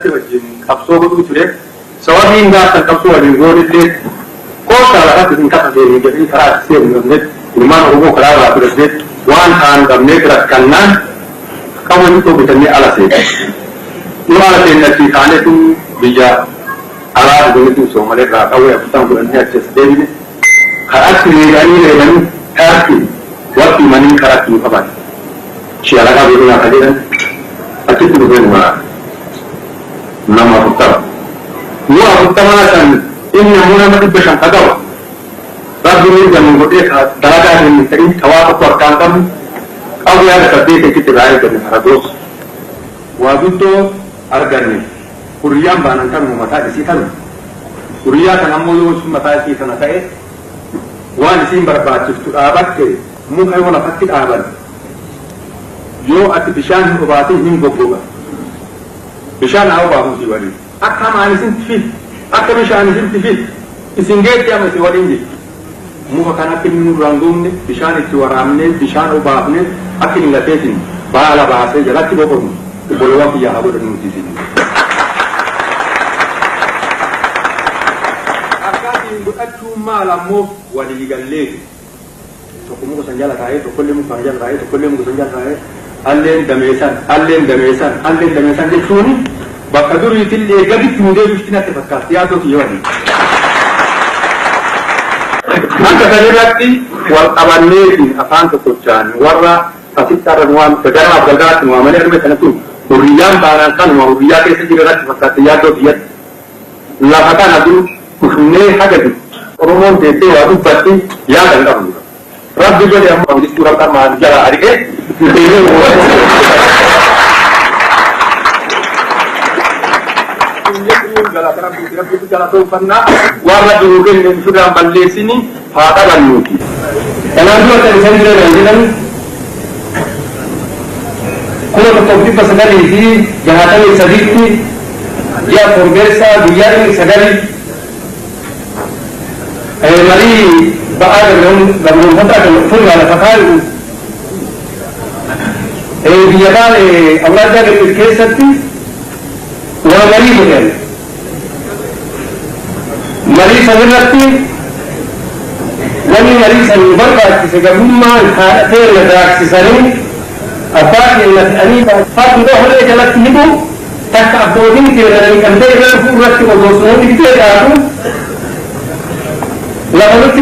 Wajjin qabsoo godhuu ture. Sababiin gaafa qabsoo waliin goonillee koostaa lafatti hin kafateen jedhanii karaa seenu dhabne, ilmaan Oromoo karaa irraa fudhatee waan kaan qabnee rakkannaan qaama tokko bitannee ala seene. Nu ala seenne, achii kaanetu biyya alaa dhufanitu Soomalee irraa qawwee 40 fudhannee achi as deebine. Karaatti reebanii reebanii karaatti waqtii manii karaatti nu qaban. Shaalaqaa godinaa kan jedhan achitti dhufee nu waraana. Nama 40. Nu 40 san inni ammoo nama 500 ka qabu. Rabbi mirga nu godhee dalagaa hin ta'in tawaa tokko harkaan qabnu qawwee haga 8 achitti irraa eegganne faradoos. Waa guddoo arganne. Hurriyyaan baanan kanuma mataa isii kana. Hurriyyaa kana ammoo yoo isin mataa isii kana ta'e waan isiin barbaachiftu dhaabatte, muka yoo lafatti dhaaban yoo ati bishaan hin obaatin hin goggoga. Bishaan haa obaamu isii waliin. Akka hamaan isinti fil, akka bishaan isinti fil, isin geetti amma isin waliin jirti. Muka kana akka inni nurraa hin gogne bishaan itti waraabnee bishaan obaafnee akka inni lafeetiin baala baasee jalatti boqonnu obboleewwan kiyyaa haa godhannuuti isin. Akkaatiin godhachuun maal ammoo walii galleeti. Tokko muka san jala taa'ee, tokkollee muka kana jala taa'ee, tokkollee muka san jala taa'ee, alleen dameessan, alleen dameessan, alleen dameessan jechuun bakka duriitillee gaditti nu deebifti natti fakkaatti yaadoo kiyya waliin. Akka sanirratti wal qabanneetiin afaan tokkochaan warra asitti har'a nu waamte ganaaf galgalaatti nu waamanii argame sanatti hurriyyaan baanaan kanuma hurriyyaa keessa jira irratti fakkaatti yaaddoo kiyyatti. Lafa kana dur dhufnee haga jiru Oromoon teessee waa dubbatti yaada hin qabnu. Rabbi godhe ammoo mangistuu rabbi jala ari'ee galata Rabbiiti, Rabbiitu galatoonfannaa waan Rabbi nuu kenne ofirraan balleessini haa qabannuuti. Kanaan dura kan isaan jiran jedhan 1963tti ji'a Torbeessaa guyyaa inni 9 marii ba'aa gabroonfataa kan ofirraa lafa kaa'u biyya Baale awraajjaa Garbit keessatti waa marii godhan. Marii sanirratti wanni marii san nu barbaachise gabrummaan haadha teenya daaksisanii abbaa keenya fe'anii farda holee jalatti hidhu takka abbootiin keenya dhiqamtee irra dhufuu irratti odoo sunuun ibsee taatu lafa nutti